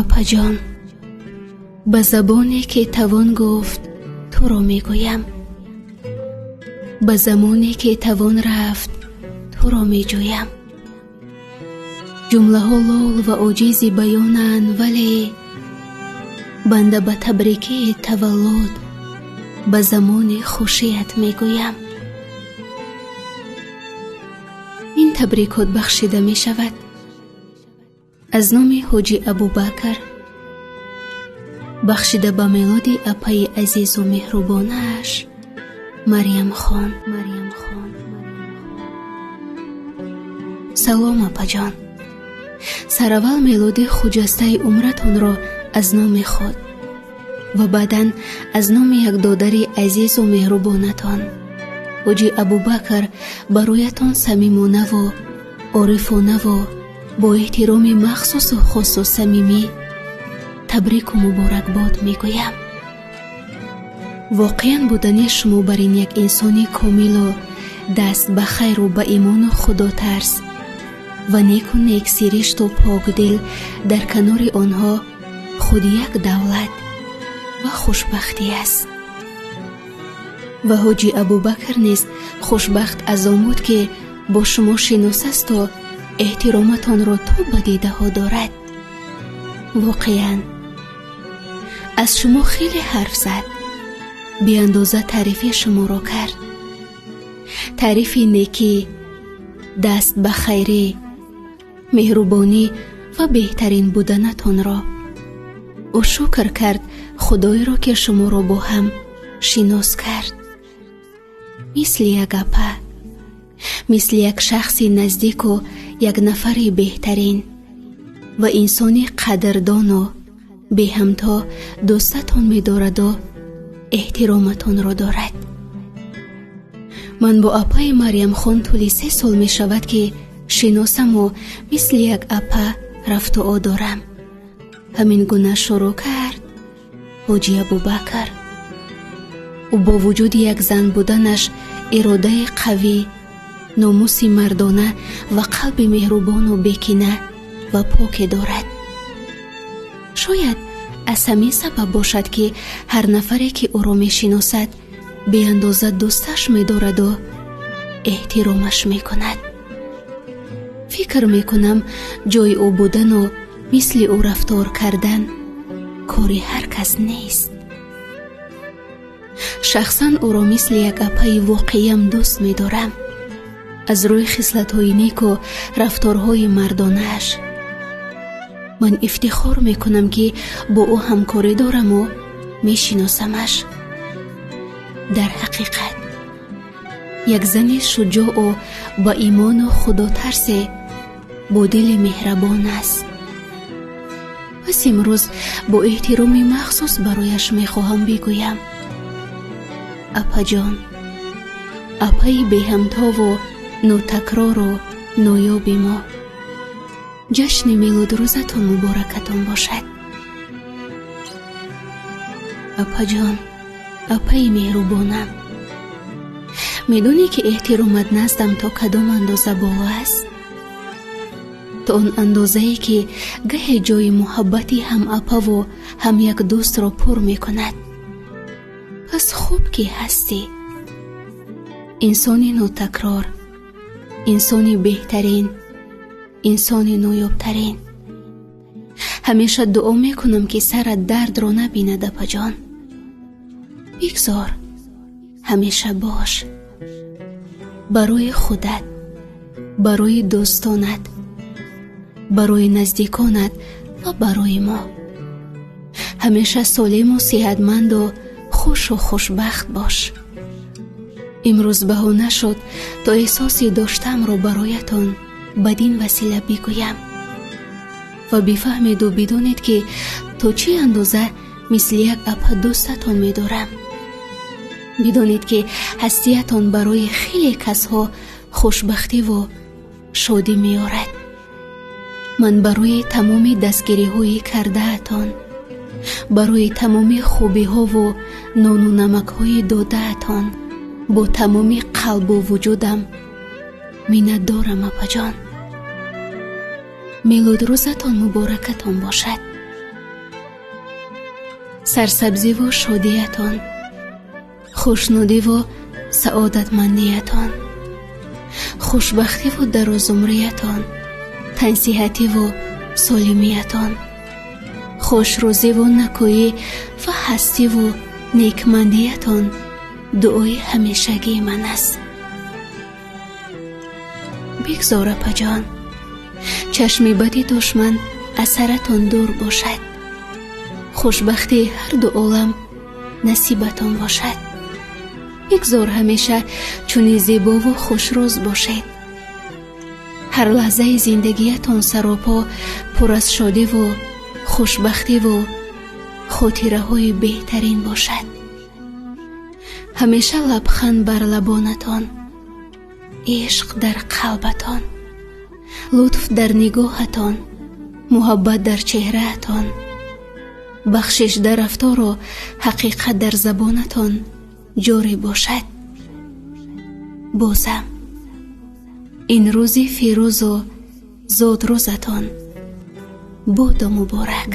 Апаҷон, ба забоне ки тавон гуфт туро мегӯям, ба замоне ки тавон рафт туро меҷӯям. Ҷумлаҳо лол ва оҷизи баёнанд, вале банда ба табрикии таваллуд ба замони хушият мегӯям. Ин табрикот бахшида мешавад аз номи ҳоҷи Абубакр, бахшида ба мелоди апаи азизу меҳрубонааш Марьямхон. Марьямхон. Салом, апаҷон. Сараввал мелоди хуҷастаи умратонро аз номи худ ва баъдан аз номи як додари азизу меҳрубонатон ҳоҷи Абубакр бароятон самимонаву орифонаву бо эҳтироми махсусу хосу самимӣ табрику муборакбод мегӯям. Воқеан, будани шумо бар ин як инсони комилу даст ба хайру ба имону худотарс ва неку нексиришту покдил дар канори онҳо худ як давлат ва хушбахтӣ аст. Ва ҳоҷи Абубакр низ хушбахт аз он буд, ки бо шумо шинос асту эҳтироматонро то ба дидаҳо дорад. Воқеан, аз шумо хеле ҳарф зад, беандоза таърифи шуморо кард, таърифи некӣ, даст ба хайрӣ, меҳрубонӣ ва беҳтарин буданатонро. Ӯ шукр кард Худоеро, ки шуморо бо ҳам шинос кард, мисли як апа, мисли як шахси наздику як нафари беҳтарин ва инсони қадрдону беҳамто дӯстатон медораду эҳтироматонро дорад. Ман бо апаи Марьямхон тӯли 3 сол мешавад, ки шиносаму мисли як апа рафтуо дорам. Ҳамин гуна шурӯъ кард ҳоҷи Абубакр. Ӯ бо вуҷуди як зан буданаш иродаи қавӣ, номуси мардона ва қалби меҳрубону бекина ва поке дорад. Шояд аз ҳамин сабаб бошад, ки ҳар нафаре, ки ӯро мешиносад, беандоза дӯсташ медораду эҳтиромаш мекунад. Фикр мекунам, ҷои ӯ будану мисли ӯ рафтор кардан кори ҳар кас нест. Шахсан ӯро мисли як апаи воқеиям дӯст медорам аз рӯи хислатҳои неку рафторҳои мардонааш. Ман ифтихор мекунам, ки бо ӯ ҳамкорӣ дораму мешиносамаш. Дар ҳақиқат, як зани шуҷоъу ба имону худотарсе бо дили меҳрабон аст. Пас имрӯз бо эҳтироми махсус барояш мехоҳам бигӯям: апаҷон, апаи беҳамтову нотакрору ноёби мо, ҷашни мелодрӯзатон муборакатон бошад. Апаҷон, апаи меҳрубонам, медонӣ, ки эҳтиромат наздам то кадом андоза боло аст? То он андозае, ки гаҳе ҷои муҳаббати ҳам апаву ҳам як дӯстро пур мекунад. Пас хуб, ки ҳастӣ, инсони нотакрор, инсони беҳтарин, инсони ноёбтарин. Ҳамеша дуо мекунам, ки сарат дардро набинад. Апаҷон, бигзор ҳамеша бош барои худат, барои дӯстонат, барои наздиконат ва барои мо. Ҳамеша солиму сиҳатманду хушу хушбахт бош. Имрӯз баҳона шуд, то эҳсоси доштаамро бароятон бадин васила бигӯям ва бифаҳмеду бидонед, ки то чӣ андоза мисли як апа дӯстатон медорам. Бидонед, ки ҳастиятон барои хеле касҳо хушбахтиву шодӣ меорад. Ман барои тамоми дастгириҳои кардаатон, барои тамоми хубиҳову нону намакҳои додаатон бо тамоми қалбу вуҷудам миннатдорам. Апаҷон, мелодрӯзатон муборакатон бошад. Сарсабзиву шодиятон, хушнудиву саодатмандиятон, хушбахтиву дарозумриятон, тансиҳативу солимиятон, хушрӯзиву накӯӣ ва ҳастиву некмандиятон дуои ҳамешагии ман аст. Бигзор, апаҷон, чашми бади душман аз саратон дур бошад, хушбахтии ҳарду олам насибатон бошад. Бигзор ҳамеша чунин зебову хушрӯз бошед. Ҳар лаҳзаи зиндагиятон саропо пур аз шодиву хушбахтиву хотираҳои беҳтарин бошад. Ҳамеша лабханд бар лабонатон, ишқ дар қалбатон, лутф дар нигоҳатон, муҳаббат дар чеҳраатон, бахшиш дар рафтору ҳақиқат дар забонатон ҷорӣ бошад. Бозам ин рӯзи фирӯзу зодрӯзатон боду муборак.